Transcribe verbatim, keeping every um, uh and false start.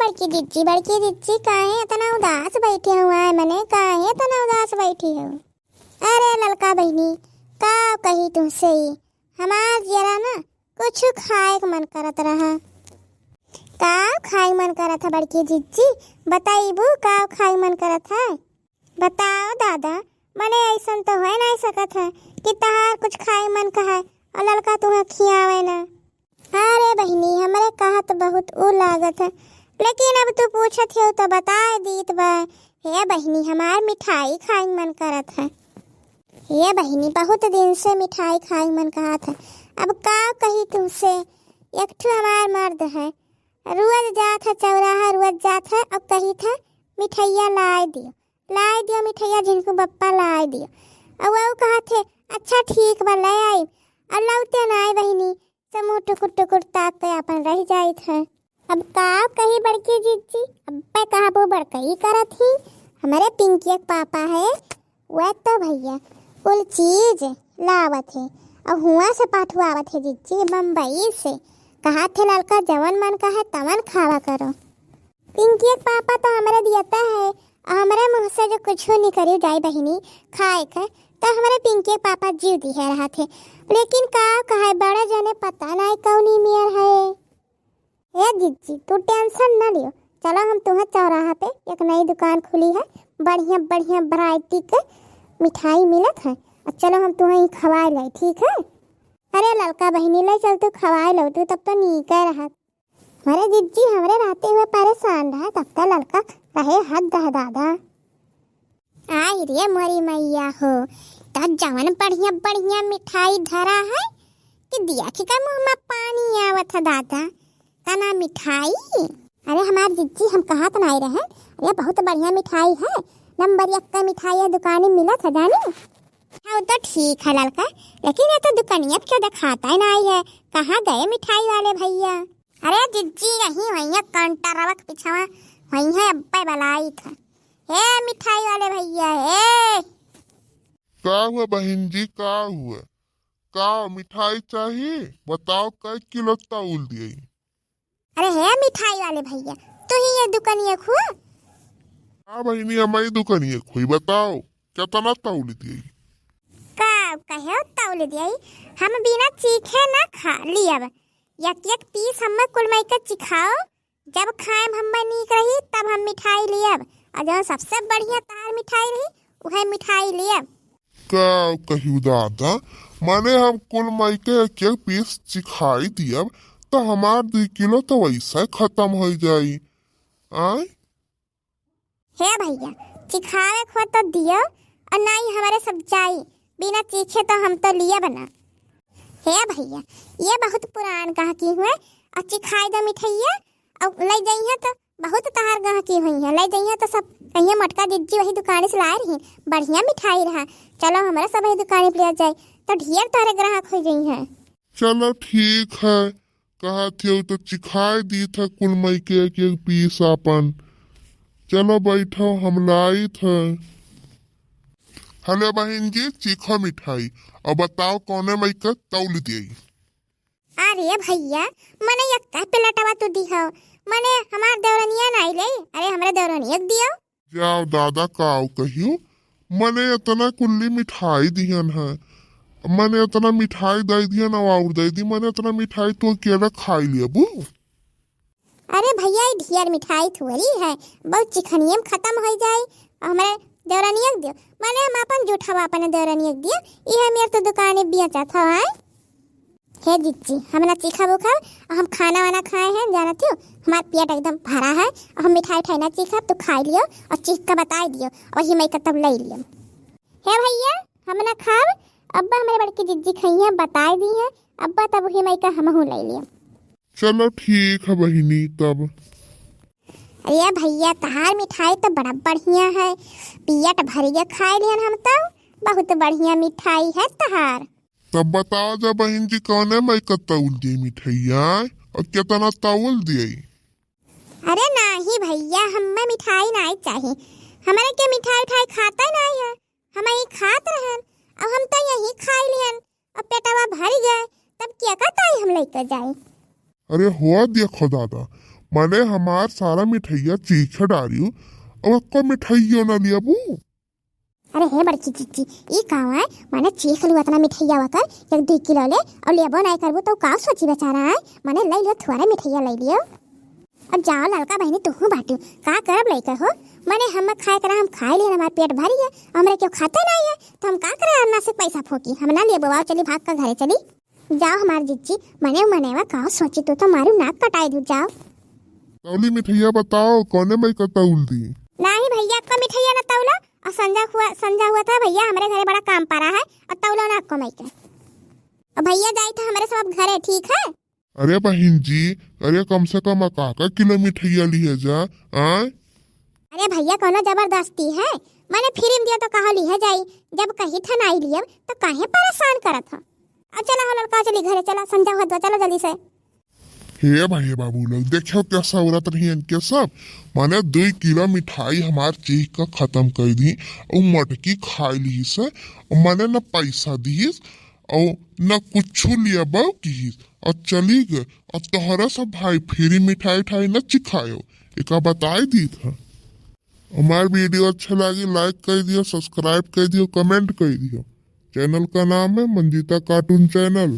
बड़की जिज्जी, बड़की जिज्जी, काहे इतना उदास बैठी हो? आए मने, काहे इतना उदास बैठी हो? अरे ललका बहिनी, का कही तुमसे ही, हमार जियरा ना कुछ खाए के मन करत रहा। का खाए के मन करत है बड़की जिज्जी? बताइबू का खाए के मन करत है? बताओ दादा, मने ऐसन तो होए नाहीं सकत है कि तहार कुछ खाए के मन कहे और ललका तुहे खियावे ना। अरे बहिनी, हमरे कहत बहुत ऊ लागत है, लेकिन अब तू पूछत हो तो बताए दीत बा। हे बहिनी, हमार मिठाई खाए के मन करत है। हे बहिनी, बहुत दिन से मिठाई खाए के मन कहत है। अब का कही तुमसे, एक ठो हमार मर्द है, रोज जात है चौराहा, रोज जात है और कहित है, "मिठैया लाए दियो, लाए दियो मिठैया, झिनकू बप्पा लाए दियो।" और वो कहत है, "अच्छा ठीक बा, ले आई।" और लौटे ना आए बहिनी, सब मुँह टुकुर टुकुर ताक के अपन रह जाइत है। अब का कही बड़की जिज्जी, अब्बे कहबो बड़कई करत ही। हमरे पिंकी के पापा है, वह तो भैया कुल चीज लावत है, और हुआ से पाठवावत है जिज्जी बम्बई से। कहा थे ललका, जवन मन कहे तवन खावा करो। पिंकी के पापा तो हमरे दियता है, और हमरे मुँह से जो कुछ निकरी जाए बहिनी खाए के, तो हमरे पिंकी के पापा जीव दिहे रहा थे। लेकिन का कहे, बड़े जने पता नहीं कौनी मेर है। ए जिज्जी, तू टेंशन ना लियो, चलो हम तुम्हें चौराहा पे एक नई दुकान खुली है, बढ़िया बढ़िया वैरायटी के मिठाई मिलत है, और चलो हम तुम्हें ही खवाए लाई, ठीक है? अरे ललका बहिनी, ले चल तू खवाए लो तू, तब तो नीके रहत। अरे जिज्जी, हमरे रहते हुए परेशान रहे, तब तो ललका रहे हद है दादा। आई रे मोरी मैया हो, त जवन बढ़िया बढ़िया मिठाई धरा है कि दिया के का मुँह में पानी आवत है दादा। तना मिठाई। अरे हमार जिज्जी, हम कहत नाई रहे, अरे बहुत बढ़िया मिठाई है, नंबर एक का मिठाई है, दुकानी मिलत है जानी। हाँ, वो तो ठीक है ललका, लेकिन ये तो दुकानिया पे क्यों दिखाता ही नाई है, कहाँ गए मिठाई वाले भैया? अरे जिज्जी, यहीं वहीं है, काउंटरवा के पिछवा वहीं है, अब्बे बलाई था। हे मिठाई वाले भैया, हे। का हुआ बहिन जी, का हुआ? का मिठाई चाही? बताओ, कै किलो तौल दिए? अरे हे मिठाई वाले भैया, तू ही ये दुकानिया खुआ? हाँ बहिनी, हम ही दुकानिया खुई, बताओ, कितना तौल दिए? का कहे तौल दिए? हम बिना चीखे ना खा लियब, एक एक पीस हमें कुल माई के चिखाओ, जब खाएम हम्मे नीक रही, तब हम मिठाई लियब, और जौन सबसे बढ़िया तहार मिठाई रही, उहे मिठाई लियब। का कहियो दादा, माने हम कुल माई के एक एक पीस चिखाई दियब, तो हमार दुई किलो तो वैसे खत्म हो जाई। आय? हे भैया, चिखावे खो तो दियो, और नाई हमारे सब जाई, बिना चीखे तो हम तो लियब ना। हे भैया, ये बहुत पुरान गहकी हुए, और चिखाई दो मिठैया, और ले जइहे तो बहुत तहार गहकी हुई है, ले जइहे तो सब कहिए मोटका जिज्जी वही दुकान से लाए रही, बढ़िया मिठाई रहा। चलो हमारे सब वही दुकान पे ले जाए, तो ढेर तोहरे ग्राहक हो गई हैं। चलो ठीक है, कहत हो तो चिखाए दीत है कुल माई के एक एक पीस आपन। चलो बैठो, हम लाइत है। हेलो बहिन जी, चीखो मिठाई, और बताओ कौने माई के तौल दिए? अरे भैया, मने एक का प्लेटवा तू दिहो, मने हमार देवरनिया नाई ले, अरे हमरे देवरनिया के दियो। जाओ दादा, काव कहियो, मने इतना कुल्ली मिठाई दिहन है, मने इतना मिठाई दे दिहन, और दे दी, मने इतना मिठाई तू अकेला खाई लेबू? अरे भैया, ई ढेर मिठाई थोड़ी है, बहुत चिखनिये में खत्म हो जाई। हमरे देवरानिया के दियो, माने हम अपन जूठवा अपने देवरानिया के दियो, इहे मेर तो दुकाने बेचत हवा है। हे जिज्जी, हम ना चीखब उखब, हम खाना वाना खाए हैं, जानत हो, हमार पेट एकदम भरा है, हम मिठाई उठाई ना चीखब, तू खाई लियो और चीख के बताई दियो, वही मैं तब ले लियो। हे भैया, हम ना खाब, अब्बा हमरे बड़की जिज्जी खइहें, बताई दी हैं, अब्बा तब वही मैं हमहू ले लियो। चलो ठीक है बहिनी तब। अरे भैया, तहार मिठाई तो बड़ा बढ़िया है, पेट भर के खाए लिहन हम तो, बहुत बढ़िया मिठाई है तहार। तब बताओ जा बहिन जी, कौने माई का तौल दिए मिठाइया और कितना तौल दिए? अरे नाही भैया, हमें मिठाई नाही चाही, हमारे के मिठाई उठाई खाता ही नाही है, हम यही खात रहन, अब हम तो यही खाई लिहन, अब पेटवा भर गए, तब क्या कहता है हम लेकर जाए? अरे हो देखो दादा, मने हमार सारा मिठइया चीख डारियो, अब एक्को मिठइयो न लियाबू। अरे हे बड़की जिज्जी, ई का है? मने चीख लू अतना मिठइया वकर, एक दुइ किलो ले, अउ लेबो नाहीं करबू तो का सोची बेचारा है? मने लइ लियो, थोड़े मिठइया लइ लियो। अब जाओ ललका बहिनी, तुहू बाटियो, का करब लइके हो? मने हम खाए करा, हम खाए लिए, हमार पेट भरी है, हमरे केउ खाते नाहीं है, तो हम का करे अन्ना से पैसा फोकी? हम ना लेबो, आओ चली भाग का घरे चली। जाओ हमार जिज्जी, मने मनेवा का सोची, तू तो मारू नाक कटाई दू, जाओ। तौली मिठइया बताओ, कौने मइका तौल दी? नाहीं भइया, एक्को मिठइया ना तौला, अउ संझा हुआ, संझा हुआ था भइया, हमरे घरे बड़ा काम परा है, अउ तौला ना एक्को मइका। अउ भइया जाई था हमरे सब अब घरे, ठीक है? अरे बहिन जी, अरे कम से कम का का किलो मिठइया लिहे जा, आय? अरे भइया, कौनो जबरदस्ती है? मने free में दियो तो कहा लिहे जाई, जब कही था नाहीं लियब तो काहे परेशान करत हो? अब चला हो ललका, चली घरे, चला, संझा होत बा, चला जल्दी से। हे भाई बाबू लोग, देखो कैसा औरत रही इनके सब, मने दुइ किलो मिठाई हमार चीख का खतम कर दी, अउ मटकी खाई ली से, मने न पैसा दीस, अउ न कुछ लिया बाऊ किहिस, अउ चली गए। अउ तोहरा सब भाई free मिठाई उठाई न चिखायो, एका बताई दीत है। हमार video अच्छा लागी, like कर दियो, subscribe कर दियो, comment कर दियो। Channel का नाम है मंजिता cartoon channel।